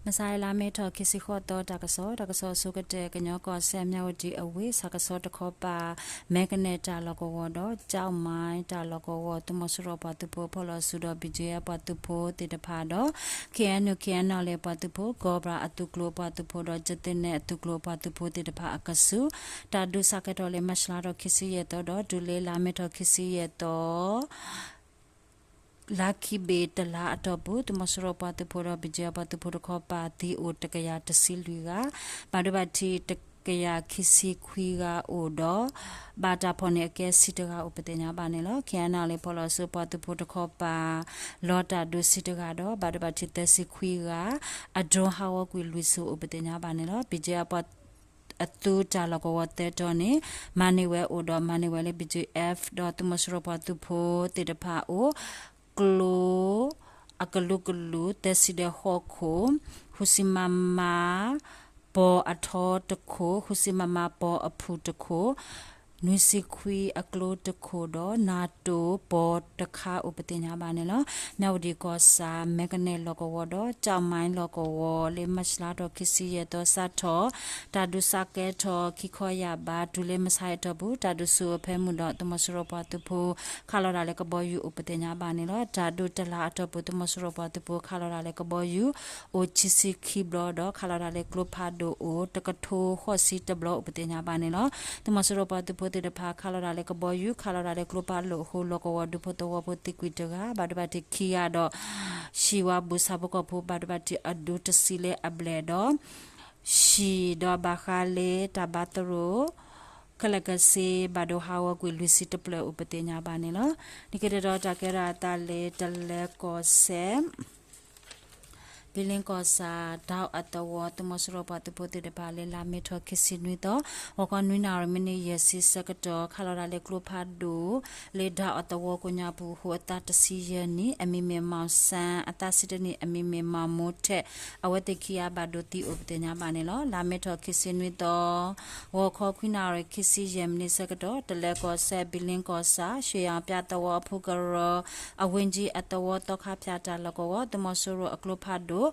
မဆါလါမ့ၤထီၣ်ခံဆံဃိးသီ တၢ်ကစီၣ်, တၢ်ကစီၣ်အဆိကတၢၢ် ကညီကီၢ်စဲၣ် မၠၣ်ဝတံၣ်အဝ့ၢ် ဆၣ်ကဆီတခီပၤ မဲကနဲၣ်တၢ်လီၢ်ကဝီၤဒီး ကၠီၣ်မဲတၢ်လီၢ်ကဝီၤ သုးမီၤစိရိၤပှၤသုးဖိဖီၣ်လီၤစုဒီး ဘံၣ်ကၠ့အပှၤသုးဖိသ့ၣ်တဖၣ်ဒီး ခ့ၣ်အဲၣ်ယူၣ် ခ့ၣ်အဲၣ်ယူၣ်လၢပှၤသုးဖိ ကီၢ်ဘြၣ်အသုးကျိၤပှၤသုးဖိဒီး ကသ့ၣ်နဲၣ်အသုးကျိၤပှၤသုးဖိသ့ၣ်တဖၣ်အကဆူး တၢ်ဒုးစးကဲထီၣ်လၢ မၢ်ၡးလါထီၣ်ခံဆံယဲၢ်သီဒီး တုၤလၢလါမ့ၤထီၣ်ခံဆံယဲၢ်သီ လါခံဘ့ၣ်တလါအတီၢ်ပူၤ သုးမီၤစိရိၤပှၤသုးဖိဒီး ဘံၣ်ကၠ့အပှၤသုးဖိတခီပၤသံအိၣ်တကယၤတဆံလွံၢ်ဂၤ, ဘၣ်ဒိဘၣ်ထံးတကယၤခံဆံခွံဂၤအိၣ်ဒီး ဘၣ်တၢ်ဖီၣ်န့ၢ်အကဲဆံတဂၤအိၣ်ပသ့ၣ်ညါဘၣ်န့ၣ်လီၤ. ခ့ၣ်အဲၣ်ယူၣ်လၢဖီၣ်လီၤစုပှၤသုးဖိတခီပၤ လီၤတၢ်ဒုးဆံတဂၤဒီး ဘၣ်ဒိဘၣ်ထံးသၢဆံခွံဂၤ, အဒိဟးဂီၤကွံာ်လွံၢ်စိၤအိၣ်ပသ့ၣ်ညါဘၣ်န့ၣ်လီၤ. ဘံၣ်ကၠ့အပှၤ အသုးတၢ်လီၢ်ကဝီၤသၢတီၤန့ၣ် မၤန့ၢ်ဝဲအိၣ်ဒီး မၤန့ၢ်ဝဲလၢ ဘံၣ်ကၠ့ F ဒီးသုးမီၤစိရိၤပှၤသုးဖိသ့ၣ်တဖၣ်အအိၣ် ကျိ အကလုာ်ကလုာ် သၢဆံဒီးဃိးခိၣ်, ဃုဆံမမ ပီၤအထီတခိၣ်, ဃုဆံမမ ပီၤအဖုၣ်တခိၣ်, နွံဆံခွံအကျိတခိၣ်ဒီး နၢ်တိၣ်ပီၤတခါအိၣ်ပသ့ၣ်ညါဘၣ်န့ၣ်လီၤ. မၠၣ်ဝတံၣ်ကီၢ်ဆၣ် မဲကနဲၣ်လီၢ်ကဝီၤဒီး ကၠီၣ်မဲလီၢ်ကဝီၤ လၢမၢ်ၡးလါထီၣ်ခံဆံယဲၢ်သီစးထီၣ် တၢ်ဒုးစးကဲထီၣ်ခံခီယၢ်ဘး တုၤလၢမဆါအတီၢ်ပူၤ တၢ်ဒုးဆူၣ်အိၣ်ဖဲမုၢ်ဒီး သုးမီၤစိရိၤပှၤသုးဖိ ခးလီၤတၢ်လၢကဘီယူၤအိၣ်ပသ့ၣ်ညါဘၣ်န့ၣ်လီၤ. တၢ်ဒုးတလါအတီၢ်ပူၤ သုးမီၤစိရိၤပှၤသုးဖိ ခးလီၤတၢ်လၢကဘီယူၤ အိၣ်ခံဆံခံဘျီဒီး ခးလီၤတၢ်လၢကျိဖးဒိၣ်အိၣ် တကထိဃိးဆံတဘျီအိၣ်ပသ့ၣ်ညါဘၣ်န့ၣ်လီၤ. သုးမီၤစိရိၤပှၤသုးဖိသ့ၣ်တဖၣ် ခးလီၤတၢ်လၢကဘီယူၤ ခးလီၤတၢ်လၢကျိဖးဒိၣ်အဃိ လီၢ်ကဝီၤဒူဖိသဝီဖိသံကွံာ်တဂၤ ဘၣ်ဒိဘၣ်ထံးခံဂၤဒီး ဟံၣ်ဝါဘူးဆၣ်ဖိကီၢ်ဖိ ဘၣ်ဒိဘၣ်ထံးအဒူတဆံလၢအဘျဲၣ်ဒီး ဟံၣ်ဒီးဘၣ်ဃးလၢတၢ်ဘါသရိာ် ခဲလၢာ်ခဲဆ့ ဘၣ်ဒိဟးဂီၤကွံာ်လွံၢ်ဆံတဖျၢၣ်အိၣ်ပသ့ၣ်ညါဘၣ်န့ၣ်လီၤ. လၢခံတတီၤ တၢ်ကဲထီၣ်အသးလၢတလၢကီၢ်စဲၣ် ဘံလ့ကီၢ်ဆၣ် ဒၣ်အသဝီ သုးမီၤစိရိၤပှၤသုးဖိသ့ၣ်တဖၣ်လၢ လါမ့ၤထီၣ်ခံဆံနွံသီ ဂီၤခီနွံနၣ်ရံၣ် မံးနံးယဲၢ်ဆံဆၢကတီၢ် ခးလီၤတၢ်လၢကျိဖးဒိၣ် လၢဒၣ်အသဝီကိးညါပူၤအဃိ အသးတဆံယဲၢ်နံၣ် အမံၤမ့ၢ်မီၣ်စၣ်, အသးဆံတနံၣ် အမံၤမ့ၢ်မီၣ်မိထဲး, အဝဲသ့ၣ်ခံဂၤဘၣ်ဒိသံအိၣ်ပသ့ၣ်ညါဘၣ်န့ၣ်လီၤ. လါမ့ၤထီၣ်ခံဆံနွံသီ ဂီၤခီခွံနၣ်ရံၣ် ခံဆံယဲၢ်မံးနံးဆၢကတီၢ် တလၢကီၢ်စဲၣ် ဘံလ့ကီၢ်ဆၣ် ရွှေရောင်ပြသဝီအဖုကရၢ အဝ့ၢ်ကၠံအသဝီ သီခါဖၠၣ်တၢ်လီၢ်ကဝီၤ သုးမီၤစိရိၤအကျိဖးဒိၣ်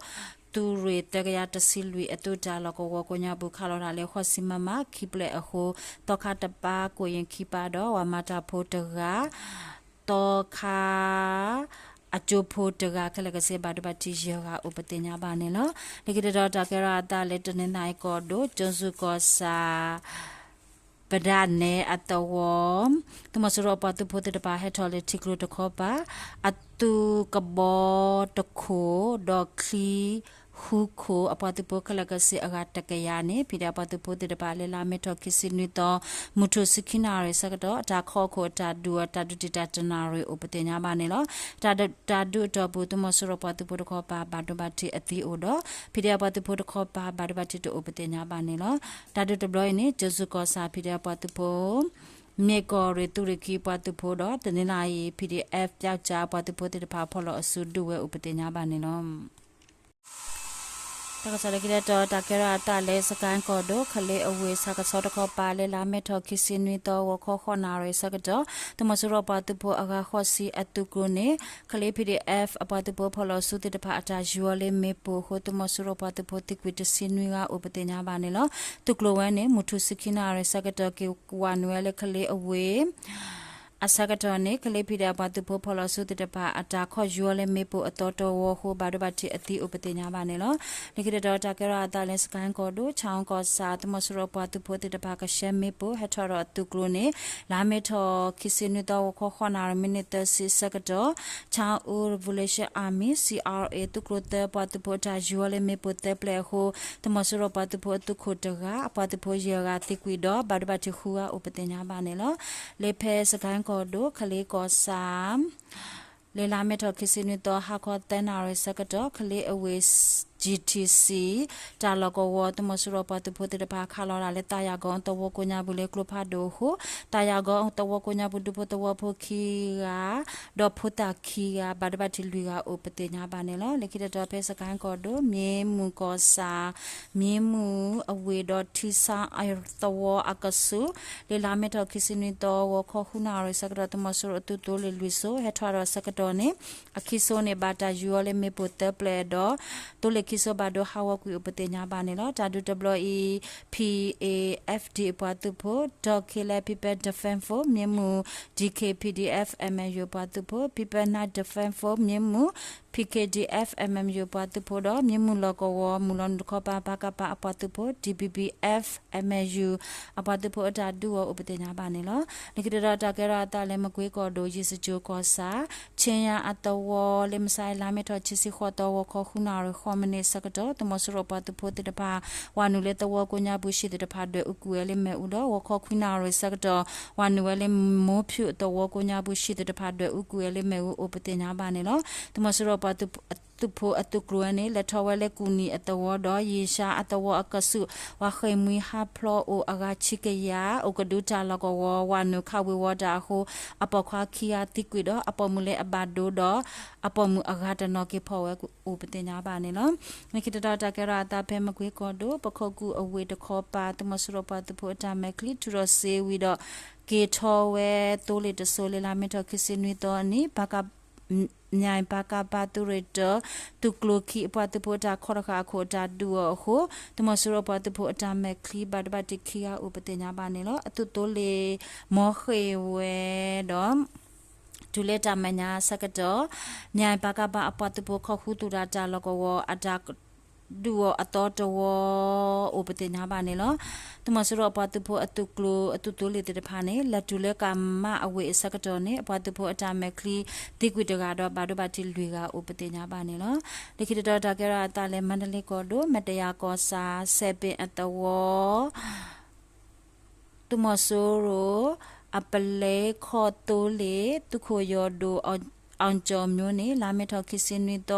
သုးရ့ၣ်သၢကယၤတဆံလွံၢ် အသုးတၢ်လီၢ်ကဝီၤကိးညါပူၤ ခးလီၤတၢ်လၢ ဃိးဆံမမ ခံဖျၢၣ်အဃိ သီခါတပၢ် ကိၣ်ယံၤခံပၢ်ဒီး ပှၤမၤတၢ်ဖိတဂၤ သီခါ အကၠိဖိတဂၤ ခဲလၢာ်ခဲဆ့ ဘၣ်ဒိဘၣ်ထံးယဲၢ်ဂၤအိၣ်ပသ့ၣ်ညါဘၣ်န့ၣ်လီၤ. လၢခံတတီၤ တၢ်ကဲထီၣ်အသးလၢ တနီသရံၣ်ကီၢ်ဒိၣ် ကၠိဆူၣ်ကီၢ်ဆၣ် ပဒၣ်နဲအသဝီ သုးမီၤစိရိၤအပှၤသုးဖိသ့ၣ်တဖၣ် ဟဲထီၣ်လၢထံကျိတခီပၤ အသုးကဘီတခိၣ် ဒီးချံဃုခိၣ် အပှၤသုးဖိခဲလၢာ်ခဲဆ့အဂၤတကယၤန့ၣ် ဖံးဒဲးအပှၤသုးဖိသ့ၣ်တဖၣ်လၢ လါမ့ၤထီၣ်ခံဆံနွံသီ မုၢ်ထူၣ်ဆံခံနၣ်ရံၣ်ဆၢကတီၢ် တၢ်ခီခိၣ်အတၢ်ဒုးအီၤ တၢ်ဒုးတံာ်တာ်တနၣ်ရံၣ်အိၣ်ပသ့ၣ်ညါဘၣ်န့ၣ်လီၤ. တၢ်ဒုးတၢ်ဒုးအတီၢ်ပူၤ သုးမီၤစိရိၤပှၤသုးဖိတခီပၤ ဘၣ်ဒိဘၣ်ထံးအသံအိၣ်ဒီး ဖံးဒဲးအပှၤသုးဖိတခီပၤ ဘၣ်ဒိဘၣ်ထံးတအိၣ်ပသ့ၣ်ညါဘၣ်န့ၣ်လီၤ. တၢ်ဒုးတဘျီအံၤန့ၣ် ကၠိဆူၣ်ကီၢ်ဆၣ် ဖံးဒဲးအပှၤသုးဖိ မ့ၢ်ကီၢ်ရ့ၣ်သုးရ့ၣ်ခံပှၤသုးဖိဒီး တနီသရံၣ် PDF ပၠီကၠါအပှၤသုးဖိသ့ၣ်တဖၣ် ဖီၣ်လီၤအစုဒုးဝဲအိၣ်ပသ့ၣ်ညါဘၣ်န့ၣ်လီၤ. တၢ်ကစီၣ်လၢခံတတီၤ တၢ်ကဲထီၣ်အသးလၢ စကဲၣ်ကီၢ်ဒိၣ် ကလ့အဝ့ၢ် ဆၣ်ကဆီတခီပၤ လၢလါမ့ၤထီၣ်ခံဆံနွံသီ ဂီၤခီဃိးနၣ်ရံၣ်ဆၢကတီၢ် သုးမီၤစိရိၤပှၤသုးဖိအဂၤဃိးဆံအသုးကျိၤန့ၣ် ကလ့ PDF အပှၤသုးဖိဖီၣ်လီၤစုသ့ၣ်တဖၣ်အတၢ်ယူၤအီၤလၢမ့ၣ်ပိၢ်အဃိ သုးမီၤစိရိၤပှၤသုးဖိသံကွံာ်တဆံနွံဂၤအိၣ်ပသ့ၣ်ညါဘၣ်န့ၣ်လီၤ. သုးကျိၤဝဲန့ၣ် မုၢ်ထူၣ်ဆံခံနၣ်ရံၣ်ဆၢကတီၢ်က့ၤဝးနုာ်ဝဲလၢကလ့အဝ့ၢ် အဆၢကတီၢ်န့ၣ် ကလ့ PDF အပှၤသုးဖိဖီၣ်လီၤစုသ့ၣ်တဖၣ် အတၢ်ခီၣ်ယူၤအီၤလၢမ့ၣ်ပိၢ်အသီတဝီအဃိ ဘၣ်ဒိဘၣ်ထံးအသံအိၣ်ပသ့ၣ်ညါဘၣ်န့ၣ်လီၤ. လၢခံတတီၤ တၢ်ကဲထီၣ်အသးလၢ စကဲၣ်ကီၢ်ဒိၣ် ဆၣ်အူကီၢ်ဆၣ် သုးမီၤစိရိၤပှၤသုးဖိသ့ၣ်တဖၣ်ကဆှၢမ့ၣ်ပိၢ် ဟဲထီၣ်ဒီးအသုးကျိၤန့ၣ် လါမ့ၤထီၣ်ခံဆံနွံသီ ဂီၤခီဃိးနၣ်ရံၣ် မံးနံးသၢဆံဆၢကတီၢ် Chin Revolution Army CRA သုးကျိၤသၢပှၤသုးဖိအတၢ်ယူၤအီၤလၢမ့ၣ်ပိၢ်သၢပျဲၢ်အဃိ သုးမီၤစိရိၤပှၤသုးဖိအသုးခိၣ်တဂၤ အပှၤသုးဖိယဲၢ်ဂၤသံကွံာ်ဒီး ဘၣ်ဒိဘၣ်ထံးဃုဂၤအိၣ်ပသ့ၣ်ညါဘၣ်န့ၣ်လီၤ. လၢဖဲစကဲၣ်ကီၢ်ဒိၣ် ကလ့ကီၢ်ဆၣ် လၢလါမ့ၤထီၣ်ခံဆံနွံသီ ဟါခီသၢနၣ်ရံၣ်ဆၢကတီၢ် ကလ့အဝ့ၢ် GTC တၢ်လီၢ်ကဝီၤ သုးမီၤစိရိၤပှၤသုးဖိသ့ၣ်တဖၣ် ခးလီၤတၢ်လၢသးယၤကီအသဝီကိးညါပူၤလၢကျိဖးဒိၣ်အဃိ သးယၤကီအသဝီကိးညါပူၤ ဒူဖိသဝီဖိခံဂၤ ဒီးဖိသၣ်ခံဂၤ ဘၣ်ဒိဘၣ်ထံးလွံၢ်ဂၤအိၣ်ပသ့ၣ်ညါဘၣ်န့ၣ်လီၤ. လၢခံတတီၤ ဖဲစကဲၣ်ကီၢ်ဒိၣ် မ့ၣ်မုၢ်ကီၢ်ဆၣ် မ့ၣ်မုၢ်အဝ့ၢ်ဒီး ထံဆၣ်အသဝီအကဆူး လၢလါမ့ၤထီၣ်ခံဆံနွံသီ ဂီၤခီဃုနၣ်ရံၣ်ဆၢကတီၢ် သုးမီၤစိရိၤအသုးသိလ့ၣ်လွံၢ်စိၤ ဟဲထီၣ်ဒီးဆၢကတီၢ်န့ၣ် အခံစိၤန့ၣ် ဘၣ်တၢ်ယူၤအီၤလၢမ့ၣ်ပိၢ်သၢပျဲၢ်ဒီး သိလ့ၣ် ခံစိဘၣ်ဒိဟးဂီၤကွံာ်အိၣ်ပသ့ၣ်ညါဘၣ်န့ၣ်လီၤ. တၢ်ဒုးတဘျီအံၤ P A F D အပှၤသုးဖိ, ဒီး Karen People Defense Force မံမုၢ်, D K P D F M N U အပှၤသုးဖိ, People Defense Force မံမုၢ်, P K D F M N U အပှၤသုးဖိဒီး မံမုၢ်လီၢ်ကဝီၤ မုၢ်လီၤနုာ်တခီပၤ ပကဖ အပှၤသုးဖိ, D B B F M N U အပှၤသုးဖိအတၢ်ဒုးအီၤအိၣ်ပသ့ၣ်ညါဘၣ်န့ၣ်လီၤ. လၢခံတတီၤတၢ်ကဲထီၣ်အသးလၢမကွ့ကီၢ်ဒိၣ် ယ့ၣ်စကၠိၤကီၢ်ဆၣ် ခ့ယါအသဝီ လၢမုၢ်ဆါအံၤ လါမ့ၤထီၣ်ခံဆံဃိးသီ ဂီၤခီခွံနၣ်ရံၣ်ဃိးမံးနံးဆၢကတီၢ် သုးမီၤစိရိၤပှၤသုးဖိသ့ၣ်တဖၣ် ဝၤနုာ်လၢသဝီကိးညါပူၤ ဟံၣ်သ့ၣ်တဖၣ်ဒွဲၣ်အူကွံာ်ဝဲလၢမ့ၣ်အူဒီး ဂီၤခီခွံနၣ်ရံၣ်ဆၢကတီၢ် ဝၤနုာ်ဝဲလၢမိဖၠူၣ်အသဝီကိးညါပူၤ ဟံၣ်သ့ၣ်တဖၣ်ဒွဲၣ်အူကွံာ်ဝဲလၢမ့ၣ်အူအိၣ်ပသ့ၣ်ညါဘၣ်န့ၣ်လီၤ. သုးမီၤစိရိၤပှၤသုးဖိအသုးကျိၤဝဲန့ၣ် လဲၤထီၣ်ဝဲလၢကူၣ်နံၤအသဝီဒီး ယ့ၣ်ရှါအသဝီအကဆူး ဝၤဃ့ၢ်မှံဟးဖျိးအိၣ်အဂၤခံကယၤ အိၣ်ကဒုတၢ်လီၢ်ကဝီၤ ဝၤနုာ်ခးဝ့ၤဝီၤတၢ်အဃိ အပိာ်ခွါခံဂၤသံကွံာ်ဒီး အပိာ်မုၣ်လၢအဘၣ်ဒိဒီး အပိာ်မုၣ်အဂၤတနီၤက့ၤဖီၣ်ဝဲအိၣ်ပသ့ၣ်ညါဘၣ်န့ၣ်လီၤ. လၢခံတတီၤတၢ်ကဲထီၣ်အသးဖဲမကွ့ကီၢ်ဒိၣ် ပခိၣ်ကူၣ်အဝ့ၢ်တခီပၤ သုးမီၤစိရိၤပှၤသုးဖိအတၢ်မဲာ်ချံထုးထီၣ်စ့ဝံၤဒီး က့ၤထီၣ်ဝဲသိလ့ၣ်တစိၤလၢ လါမ့ၤထီၣ်ခံဆံနွံသီအနံၤ ပက မၠဲၣ် ပကဖ သုးရ့ၣ်တၢ သုးကျိၤခံအပှၤသုးဖိအတၢ်ခီတဃာ်အခိၣ်အတၢ်ဒုးအီၤအဃိ သုးမီၤစိရိၤပှၤသုးဖိအတၢ်မဲာ်ချံ ဘၣ်ဒိဘၣ်ထံးခံဂၤအိၣ်ပသ့ၣ်ညါဘၣ်န့ၣ်လီၤ. အသုးသိလ့ၣ်မီၤဃ့ၢ်ဝဲဒီး တုၤလၢတၢ်မဲာ်ညါဆၢကတီၢ် မၠဲၣ် ပကဖ အပှၤသုးဖိ ခီၣ်ဃုသူၣ်တၢ်တၢ်လီၢ်ကဝီၤအတၢ်ဒုးအီၤအသီတဝီ အိၣ်ပသ့ၣ်ညါဘၣ်န့ၣ်လီၤ. သုးမီၤစိရိၤအပှၤသုးဖိအသုးကျိၤအသုးသိလ့ၣ်သ့ၣ်တဖၣ်န့ၣ် လဲၤတုၤလၢကမၣ်အဝ့ၢ်အဆၢကတီၢ်န့ၣ် အပှၤသုးဖိအတၢ်မဲာ်ချံသံကွံာ်တဂၤဒီး ဘၣ်ဒိဘၣ်ထံးလွံၢ်ဂၤအိၣ်ပသ့ၣ်ညါဘၣ်န့ၣ်လီၤ. လၢခံတတီၤတၢ်ကဲထီၣ်အသးလၢမါတလ့ကီၢ်ဒိၣ် မတယၤကီၢ်ဆၣ် စဲးပ့ၣ်အသဝီ သုးမီၤစိရိၤ အပလဲခီၣ်သိလ့ၣ် သုးခိၣ်ယီၤဒိၣ် အောင်ကျော်မျိုးန့ၣ် လါမ့ၤထီၣ်ခံဆံနွံသီ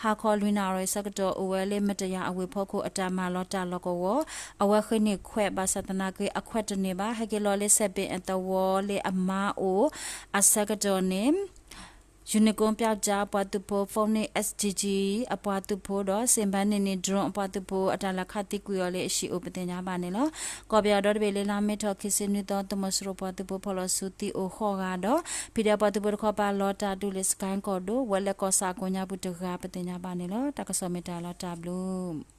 ဟါခီလွံၢ်နၣ်ရံၣ်ဆၢကတီၢ် အိၣ်ဝဲလၢမတယၤအဝ့ၢ်ဖီခိၣ်အတၢ်မၤလီၤတၢ်လီၢ်ကဝီၤ အဝဲဃ့န့ၢ်ခွဲး ဘၣ်ဆၣ်သနာ်က့ အခွဲးတန့ၢ်ဘၣ် ဟဲက့ၤလီၤလၢစဲးပ့ၣ်အသဝီလၢအမါအိၣ် အဆၢကတီၢ်န့ၣ် ယူၤနကိပျီကၠါ အပှၤသုးဖိ Phoenix S G G အပှၤသုးဖိဒီး စ့ၣ်ဘၣ်နံၣ်နံၣ် drone အပှၤသုးဖိ အတၢ်လဲၤခးသံကွံာ်အီၤလၢအဟံၣ်အိၣ်ပသ့ၣ်ညါဘၣ်န့ၣ်လီၤ. ကီၢ်ပယီၤဒီတဘ့ၣ်လၢ လါမ့ၤထီၣ်ခံဆံနွံသီ သုးမီၤစိရိၤပှၤသုးဖိဖီၣ်လီၤစုသံအိၣ်ဃိးဂၤဒီး ဖံးဒဲးပှၤသုးဖိတခီပၤလီၤတၢ်ဒုးလၢ စကဲၣ်ကီၢ်ဒိၣ် ဝဲလဲၣ်ကီၢ်ဆၣ်အကိးညါပူၤတဂၤပသ့ၣ်ညါဘၣ်န့ၣ်လီၤ. တၢ်ကစီၣ်မ့ၢ်တၢ်လီၤတၢ်ဘျုး